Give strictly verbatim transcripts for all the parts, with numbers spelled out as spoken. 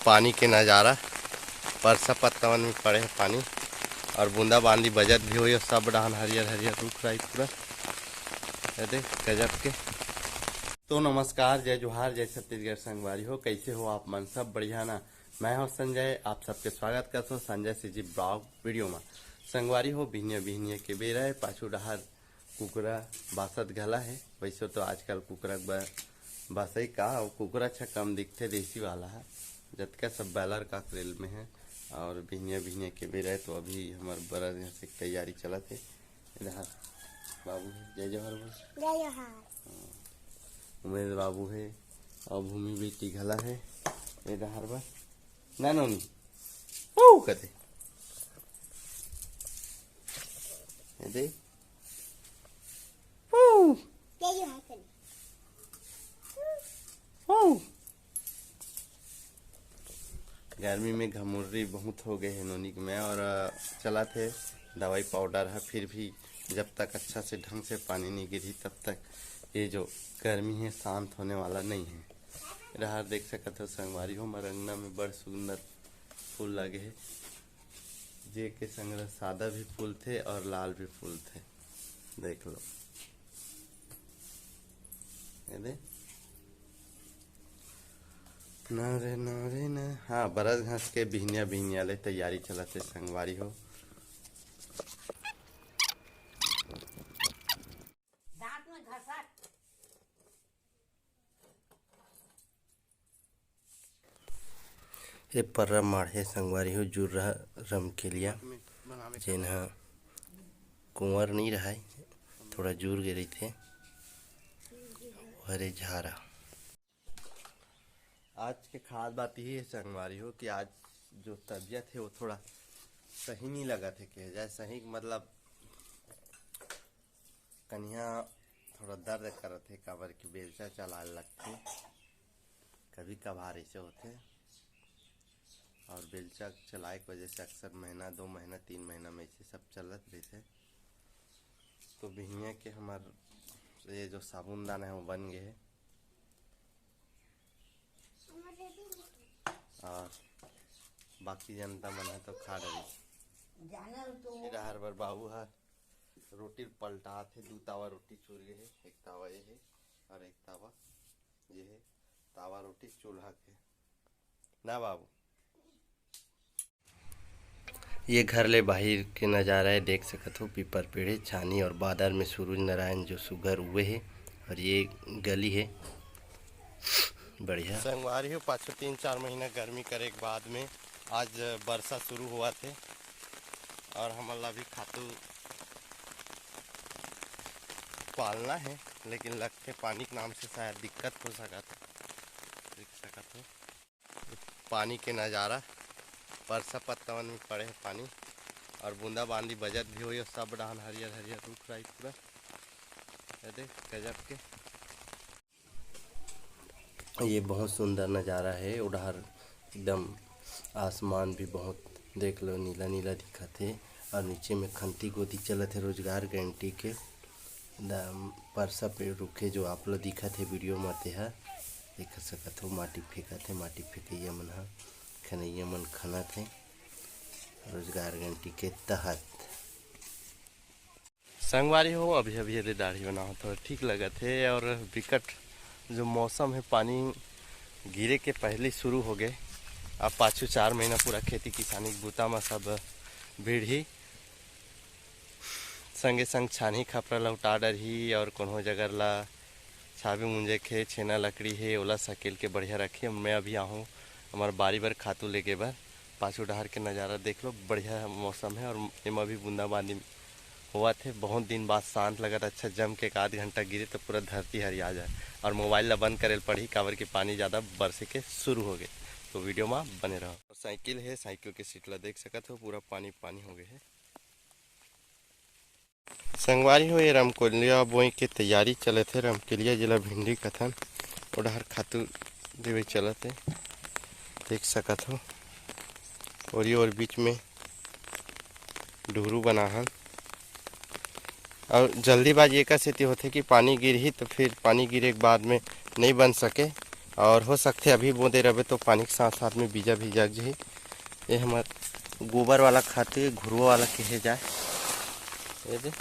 पानी के नजारा, परसा पत्ता मन में पड़े हे पानी, और बूंदा बांदी बजत भी होई, और सब डहान हरियर हरियर रुख राई पूरा। ये देख, गजब के। तो नमस्कार, जय जोहार, जय छत्तीसगढ़ संगवारी हो, कैसे हो आप मन? सब बढ़िया ना? मैं हूं संजय, आप सबके स्वागत करथों संजय सीजी ब्लॉग वीडियो में। संगवारी हो, बिहनिया बिहनिया के बेरा है, पाछू डहार कुकरा बासत घला है। वैसे तो आजकल कुकरा बर बसई का, अउ कुकरा अच्छा कम दिखथे, देसी वाला है। जतका सब बॉयलर काकरेल में है। और बिहनिया बिहनिया के बेरा है, तो अभी हमर बरस घर से तैयारी चलत है। इधर बाबू है, जय जोहार बोल। जय जोहार। हाँ। उमेश बाबू है और भूमि बेटी घला है। इधर बर ना नोनी, ओ कते, ये दे। ओ। जय जोहार कने। ओ। गर्मी में घमुर्री बहुत हो गए है नोनी के में, और, अ, चलत है दवाई पाउडर है, फिर भी जब तक अच्छा से ढंग से पानी नहीं गिरी, तब तक ये जो गर्मी है शांत होने वाला नहीं है। डहार देख सकत हो संगवारी हो, मोर अंगना में बड़ सुंदर फूल लगे है, जे के संग सादा भी फूल थे और लाल भी फूल थे। देख लो, ये दे। ना रे, ना रे, ना। हाँ, बरस घास के बिहनिया, बिहनिया ले तैयारी चलत हे संगवारी हो। दांत में घसट। ये पर्रा माढ़े संगवारी हो, जुर्रा रमकेलिया, जेन ह कुंवर नहीं रहाय, थोड़ा जुर गे रहिथे, हरे झारा। आज के खास बात ये है संगवारी हो कि आज जो तबीयत है वो थोड़ा सही नहीं लगत है, कहे जाए सही मतलब कनिहा थोड़ा दर्द करत है, काबर कि बेलचा चलाए लगथे, कभी कभार ऐसे होथे। और बेलचा चलाए के वजह से अक्सर महीना, दो महीना, तीन महीना में ऐसे सब चलत रहिथे। तो बिहिया के हमार ये जो साबुनदाना है वो बन गए है। और बाकी जनता मन है तो खा डरी। फिर हर बार बाबू है रोटी पलटात हे, दू तावा रोटी चुर गए हे, एक तावा ये हे और एक तावा ये हे। तावा रोटी चूल्हा के ना बाबू। ये घर ले बाहिर के नजारा है, देख सकत हो पीपर पेड़ हे, छानी और बादर में सूरज नारायण जो सुघर उए हे और ये गली है बढ़िया। संगवारी हो, पाछू तीन चार महीना गर्मी करे के बाद में आज बरसा शुरू हुआ थे और हमन ला भी खातू पालना है, लेकिन लगथे पानी के नाम से शायद दिक्कत हो सकत है। देख सकत हो पानी के नजारा, परसा पत्ता मन में पड़े है पानी और बूंदा बांदी बजत भी होई और सब डहान हरियर हरियर रुख राई पूरा। ये देख गजब के। ये बहुत सुंदर नजारा है, उधर एकदम आसमान भी बहुत देख लो नीला नीला दिखत है और नीचे में खंती गोदी चलत है रोजगार गारंटी के। एकदम परसा पेड़ रुखे जो आप लो दिखत है वीडियो में, तेहा देख सकत हो माटी फेंकत है, माटी फेंकैया मन ह खनैया मन खनत है रोजगार गारंटी के तहत। संगवारी हो, अभी अभी एदे दाढ़ी बनावत हो, ठीक लगत हे। और बिकट जो मौसम है, पानी गिरे के पहले शुरू हो गए। अब पाछू चार महीना पूरा खेती किसानी के बूता में सब भीड़ ही, संगे संग छानही खपरा लौटा डरही और कोनो जगह ला छाबे मुंजे के छेना लकड़ी हे, ओला सकेल के बढ़िया रखे। मैं अभी आहूँ हमार बारी बर खातू लेके बर। पाछू डहार के नजारा देख लो, बढ़िया मौसम है और एमा भी बूंदाबांदी होवत है। बहुत दिन बाद शांत लगत, अच्छा जम के एक आध घंटा गिरे तो पूरा धरती हरिया जाए। और मोबाइल ला बंद करे ल पड़ही, काबर कि पानी ज़्यादा बरसे के शुरू हो गए। तो वीडियो में बने रहो। और साइकिल है, साइकिल के सीट ला देख सकत हो, पूरा पानी पानी हो गए है। संगवारी हो, ये रमकोलिया बोए के तैयारी चलत हे। रमकेलिया जेला भिंडी कथन, ओ डहर खातू देवे चलत हे, देख सकत हो। और ये और बीच में डुहरू बना हन। और जल्दीबाजी एकर सेती होथे कि पानी गिरही तो फिर पानी गिरे के बाद में नहीं बन सके, और हो सकथे अभी बो दे रहे तो पानी के साथ साथ में बीजा भी जाग जाही। ये हमर गोबर वाला खातू, घुरुआ वाला कहे जाए। ये दे,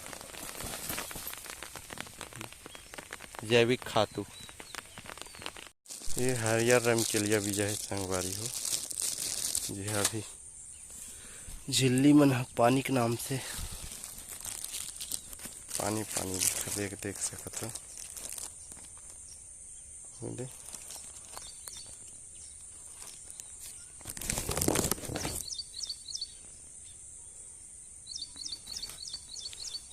जैविक खातू। ये हरियर रमकेलिया बीजा है संगवारी हो, जे अभी झिल्ली मन ह पानी के नाम से पानी पानी देख, देख सकत हो। ये दे।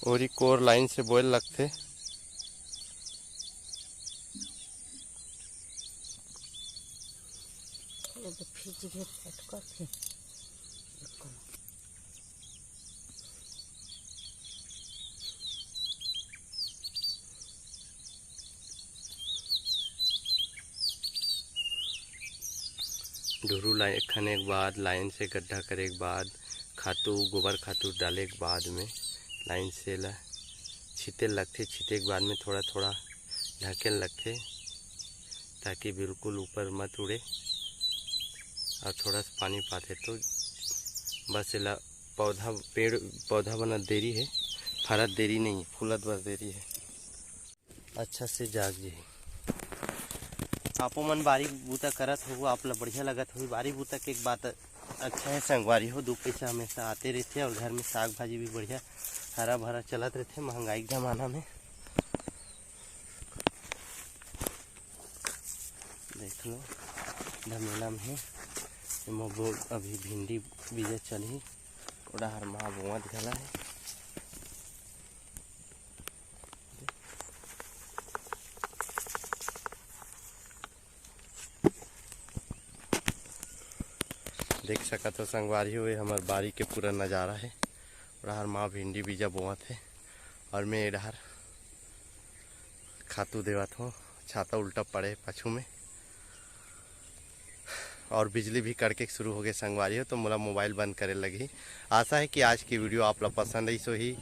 ओरी कोर लाइन से बोए ल लगथे। ये तो फिर जगह फटकत हे। ढुरू लाइन खने के बाद, लाइन से गड्ढा करे के बाद, खातू, गोबर खातू डाले के बाद में लाइन से ला छिते लगथे। छिते के बाद में थोड़ा थोड़ा ढके लगथे, ताकि बिल्कुल ऊपर मत उड़े। और थोड़ा सा पानी पाथे तो बस एला पौधा, पेड़ पौधा बनत देरी है, फरत देरी नहीं, फूलत बस देरी है। अच्छा से जाग जाही। आपो मन बारी बूता करत हो, आप ला बढ़िया लगत होही। बारी बूता के एक बात अच्छा है संगवारी हो, दू पैसा हमेशा आते रहथे और घर में साग भाजी भी बढ़िया हरा भरा चलत रहथे महंगाई के जमाना में। देख लो, धमेला में है, एमा बो-, अभी भिंडी बीजा चलही, ओड़ा हर मा बोवत घला है। देख सकत हो संगवारी हो, ये हमर बारी के पूरा नजारा है। ओड़ा हर मा भिंडी बीजा बोवत है और मैं एड़ा हर खातू देवत हूँ। छाता उल्टा पड़े पाछू में और बिजली भी कड़के शुरू हो गए संगवारी हो, तो मोला मोबाइल बंद करे लगही। आशा है कि आज की वीडियो आप ला पसंद आई होही।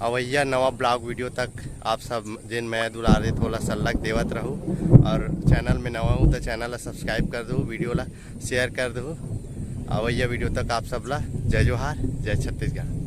अवैया नवा ब्लॉग वीडियो तक आप सब जेन मया दुलार देत ओला सल्लक देवत रहू और चैनल में नवा हूँ तो चैनल ला सब्सक्राइब कर दू, वीडियो ला शेयर कर दू। अवैया वीडियो तक आप सब ला जय जोहार, जय छत्तीसगढ़।